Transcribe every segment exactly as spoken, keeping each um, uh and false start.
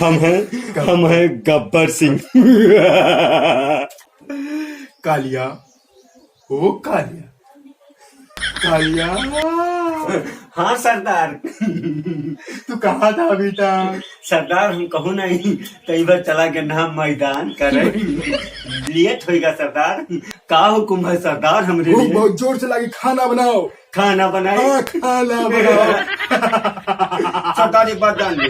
हम हैं, हम हैं गब्बर सिंह। कालिया, ओ कालिया, कालिया। हाँ सरदार। तू कहाँ था अभी तक? सरदार, हम कहूँ नहीं, कई बार चला गया ना मैदान करे। लेट होइगा सरदार। का हुकुम है सरदार हमरे भूख लिए? बहुत जोर से लागी, खाना बनाओ। खाना बनाई? हाँ, खाना बनाओ। सरदार, एक बात जान लो,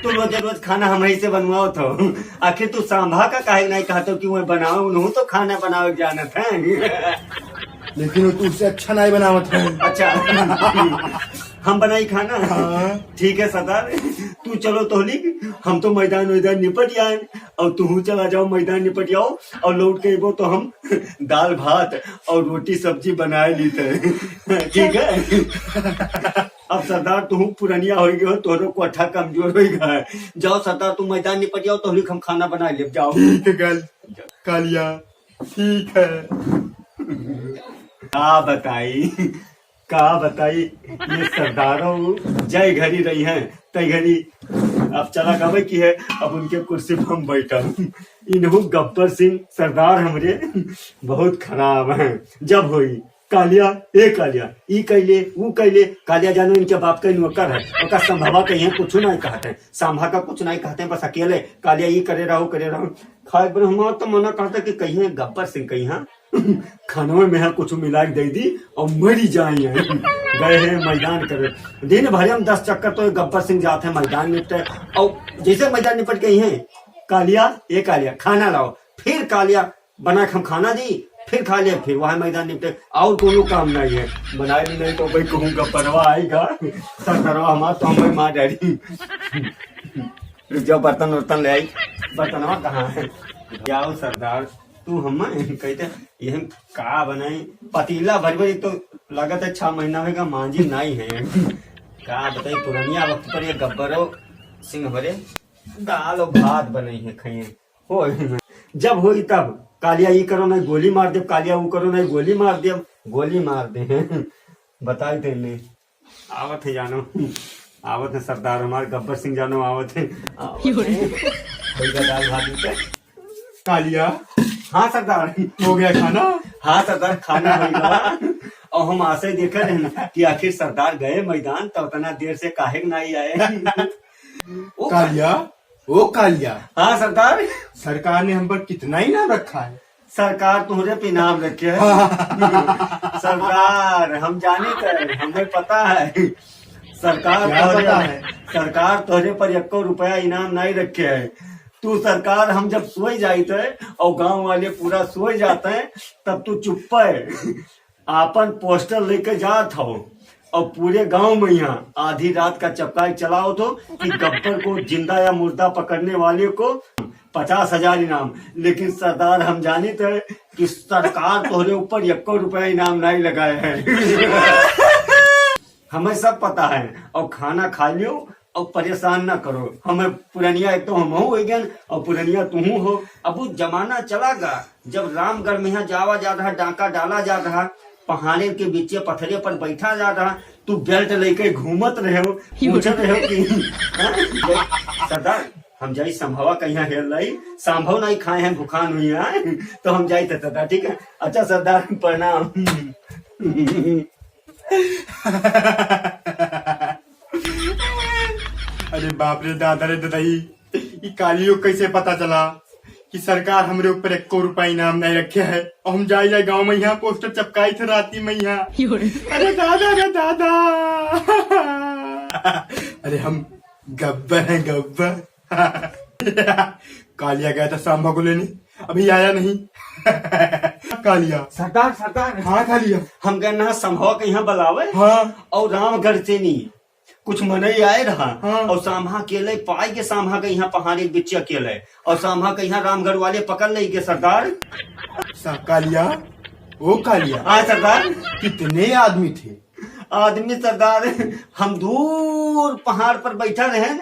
तू रोज रोज खाना हमही से बनवाओ थो। आखिर तू सांभा का काहे नहीं कहत हो कि वह बनाओ, उन्हों तो खाना बनावे जानत है। लेकिन वो तुझसे अच्छा नहीं बनावत है। अच्छा, हम बनाई खाना? हाँ। ठीक है सरदार, तू चलो तोहली, हम तो मैदान वैदान निपट आए, और तू चला जाओ मैदान निपट आओ, और लौट के अइबो तो हम दाल भात और रोटी सब्जी बनाए लीते हैं। ठीक है? अब सरदार, तू पुरनिया होइ गयो, तोहरो कोठा कमजोर होइ गया है। जाओ सरदार, तू मैदान निपट जाओ, तोहरी हम खाना बनाए लेब, जाओ। ठीक है, कालिया, ठीक है। का बताई, का बताई, ये सरदारों जय घड़ी रही हैं, तय घड़ी अब चला गवे की है, अब उनके कुर्सी पर हम बैठब। इन्हू गब्बर सिंह सरदार हमरे बहुत खराब हैं। जब होई, "कालिया, ए कालिया, ई कैले, ऊ कैले।" कालिया जानो इनके बाप का नौकर है, ओका संभवा कहीं कुछ नहीं कहते, सांभा का कुछ नहीं कहते, बस अकेले, "कालिया, ई करे रहो, करे रहो।" खाए पर हमार तो मना कहता कि कहीं गब्बर सिंह कहीं, हाँ, खानवे में यहाँ कुछ मिला के दे दी और मरी जाए हैं। गए हैं मैदान करे, दिन भर हम दस चक्कर तो ये गब्बर सिंह जाते हैं मैदान निपटे, और जैसे मैदान निपट गई हैं, "कालिया, ए कालिया, खाना लाओ।" फिर कालिया बना के हम खाना दी, फिर खा ले, फिर वहाँ मैदान निपटे, और कोनो काम नहीं है। बनाए भी नहीं तो भाई कहूँ गब्बरवा आएगा, सरदारवा हमार तो हमें मार डाली। रुक जाओ, बर्तन वर्तन ले आई। बर्तनवा कहाँ है? जाओ सरदार, तू हम कहते, ये हम का बनाई? पतीला भर भर, एक तो लागत है छह महीना होगा मांजी नहीं है। का बताई, पुरनिया वक्त पर ये गब्बरो सिंह हमरे दाल और भात बनाई है, खाइए। हो, जब होई तब कालिया ई करो नहीं गोली मार देब, कालिया ऊ करो नहीं गोली मार देब, गोली मार दे। बताई तेने। आवत है जानो, आवत है सरदार हमार गब्बर सिंह जानो, आवत है, आवत है। भैया दाल भात दे। कालिया। हाँ सरदार। हो गया खाना? हाँ सरदार, खाना हो गया। और हम आसे देखे रहे ना कि आखिर सरदार गए मैदान, तो उतना देर से काहे के नहीं आए। ओ कालिया, ओ कालिया। हाँ सरदार। सरकार ने हम पर कितना इनाम रखा है? सरकार तोहरे पे इनाम रखे है। सरदार, हम जाने थे, हमें पता है। सरकार क्या तोहरे, पता है? सरकार तोहरे पर एको रुपया इनाम नहीं रखे है। तू सरकार, हम जब सोए जाइत है और गांव वाले पूरा सोए जाते हैं, तब तू चुप्पे आपन पोस्टर लेके जात हो और पूरे गांव में यहाँ आधी रात का चपकाई चलाओ तो कि गब्बर को जिंदा या मुर्दा पकड़ने वाले को पचास हजार इनाम। लेकिन सरदार, हम जानित है कि सरकार तोहरे ऊपर एको रुपया इनाम नहीं लगाए है। हमें सब पता है। और खाना खा लियो और परेशान ना करो हमें। पुरनिया एक तो हम हो गए और पुरनिया तू हो। अब वो जमाना चला गा जब रामगढ़ में यहाँ जावा जात रहा, डाका डाला जात रहा, पहाड़े के बीचे पथरे पर बैठा जात रहा, तू बेल्ट लेके घूमत रहे हो, पूछत रहे हो कि, हाँ? सरदार, हम जाई संभवा कहीं हेल लाई, संभव नहीं खाए हैं, भुखान हुई है, तो हम जाई थे सरदार, ठीक है? अच्छा सरदार, प्रणाम। अरे बाप रे, दादा रे ददाई, ई कालियो कैसे पता चला कि सरकार हमरे ऊपर एको रुपया इनाम नहीं रखे है और हम जाए जाए गांव में यहाँ पोस्टर चपकाई थे राती में यहाँ। अरे दादा रे दादा। अरे हम गब्बर हैं, गब्बर। कालिया गया था सांभा को लेने, अभी आया नहीं। कालिया। सरदार, सरदार। हाँ कालिया। हम गए ना संभवा के यहाँ बुलावे। हाँ। और रामगढ़ से नहीं कुछ मनई आए रहा। हाँ। और सांभा अकेले पाई के सांभा के यहाँ पहाड़ी बिच्चे अकेले और सांभा के यहाँ रामगढ़ वाले पकड़ ले के सरदार। सा-, कालिया, ओ कालिया। हाँ सरदार। कितने आदमी थे? आदमी सरदार, हम दूर पहाड़ पर बैठा रहे न,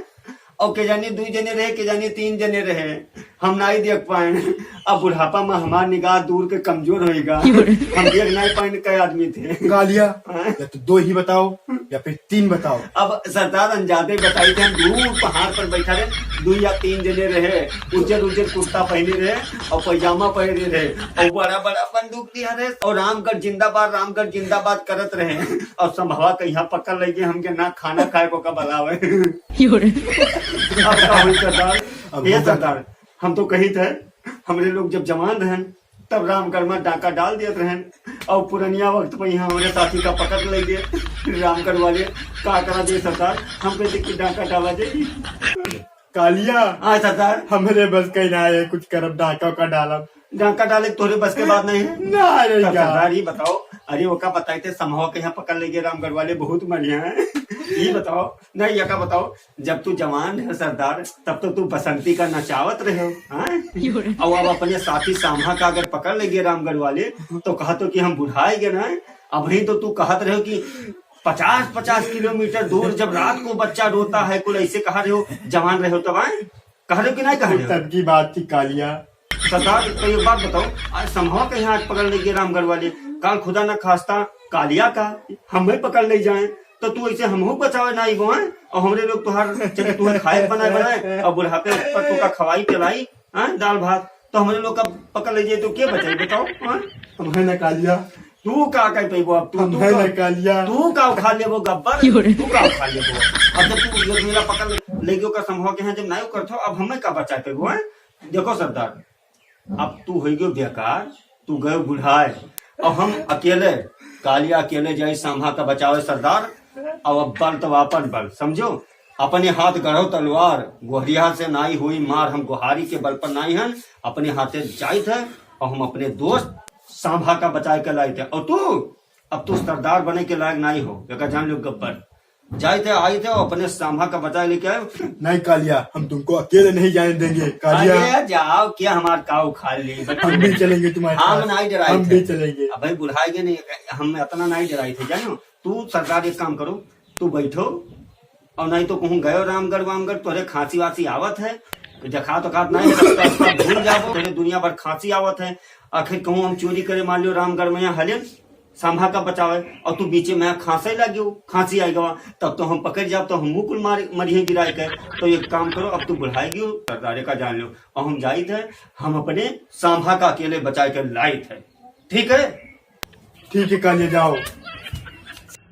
और के जाने दो जने रहे, के जाने तीन जने रहे। हम नाहीं देख पाएन। अब बुढ़ापा मा हमार निगाह दूर के कमजोर होइगा। हम देख नाहीं पाएन कै आदमी थे। कालिया, हाँ? या तो दो ही बताओ या फिर तीन बताओ। अब सरदार, अंजादे बताई थे, हम दूर पहाड़ पर बैठा रहे, दो या तीन जने रहे, उज्जर उज्जर कुर्ता पहिने रहे और पैजामा पहिने रहे और बड़ा बड़ा बंदूक लिया रहे और रामगढ़ जिंदाबाद, रामगढ़ जिंदाबाद करत रहे। और संभवा कहिया पकड़ लेगे हमके, ना खाना खाए को का बलावे। अब का होई सरदार? अब ए होगा। सरदार, हम तो कहित है, हमरे लोग जब जवान रहन, तब रामगढ़ मा डाका डाल देत रहन, और पुरनिया वक्त पे यहाँ हमरे साथी का पकड़ लेगे, फिर रामगढ़ वाले का करा दे सरदार, हम कहित है कि डाका डाला जाए। कालिया, हाँ सरदार। हमरे बस के नाहीं है कुछ करब, डाका का डालब। डाका डाले तोहरे बस के बात नाहीं है। ना रे तब यार। सरदार, ये बताओ, अरे ओका बताई थे, समहवा के यहाँ पकड़ लेगे रामगढ़ वाले, बहुत बढ़िया है। ये बताओ, नहीं, ये का बताओ, जब तू जवान रहे सरदार, तब तो तू बसंती का नचावत रहे हो, हाँ? और अब अपने साथी साम्हा का अगर पकड़ लेगे रामगढ़ वाले, तो कहत हो कि हम बुढ़ाए गए ना। अबहीं तो तू कहत रहे हो कि पचास पचास किलोमीटर दूर जब रात को बच्चा रोता है, कुल ऐसे कहा रहे हो, जवान रहे हो तब, आए? कह रहे हो कि नहीं कह रहे हो? तब की बात थी कालिया। सरदार, तो एक बात बताओ, आज समहवा के यहाँ आज पकड़ लेगे रामगढ़ वाले, काल खुदा ना खास्ता कालिया का हमें पकड़ ले जाए, तो तू ऐसे हमहू बचावे ना आइबो, हैं? और हमरे लोग तुहार, चले तुहार खाए बनाए बनाए, और बुढ़ापे पर तू का खवाई पिलाई, हैं? दाल भात, तो हमरे लोग का पकड़ ले जाए तो के बचाई बताओ, हैं? हम है ना कालिया। तू का कह पैबो अब? तू, हम तू है का, ना कालिया। तू का उखाड़ लेबो गब्बर? क्यों रे? तू का उखाड़ लेबो? अब जब तू ये मेला पकड़ ले, लेगे ओकर समहवा के यहाँ जब नाई करथो, अब हमें का बचा पैबो, हैं? देखो सरदार, अब तू होइ गयो बेकार, तू गयो बुढ़ाए, और हम अकेले, कालिया अकेले जाई साम्हा का बचावे सरदार। और अब बल तो आपन बल, समझो, अपने हाथ गढ़ो तलवार, गोहरिया से नाई हुई मार, हम गोहारी के बल पर नाई हन, अपने हाथे जाइत है, और हम अपने दोस्त साम्हा का बचाए के लाइत है। और तू, अब तू सरदार बने के लायक नाई हो, एका जान लो गब्बर। जाइत है, आइत है, अपने साम्हा का बचाए लेके आए। नहीं कालिया, हम तुमको अकेले नहीं जाने देंगे कालिया। अरे जाओ, क्या हमार का उखाड़ ली? हम भी चलेंगे तुम्हारे हम साथ। नहीं डराइत हम है। भी चलेंगे। अब भाई बुढ़ाए गए नहीं, हम इतना नहीं डराइत है, जानो। तू सरदार एक काम करो, तू बैठो, और नहीं तो कहूँ गयो रामगढ़ वामगढ़, तोहरे खांसी वासी आवत है, देखा तो खात नहीं, रास्ता, रास्ता भूल जाबो, तोहरे दुनिया भर खांसी आवत है। आखिर कहूँ हम चोरी करे मान लियो रामगढ़ में यहाँ हलेन, साम्हा का बचावे, और तू बीचे में खांसे लग गयो, खांसी आई गवा, तब तो हम पकड़ जाब, तो हम मुँह कुल मार, मरिहे गिराए के। तो एक काम करो, अब तू बुढ़ाए गयो, सरदारे का जान लो, और हम जाइत है, हम अपने साम्हा का अकेले बचाए के लाइत है, ठीक है? ठीक है कालिया, जाओ।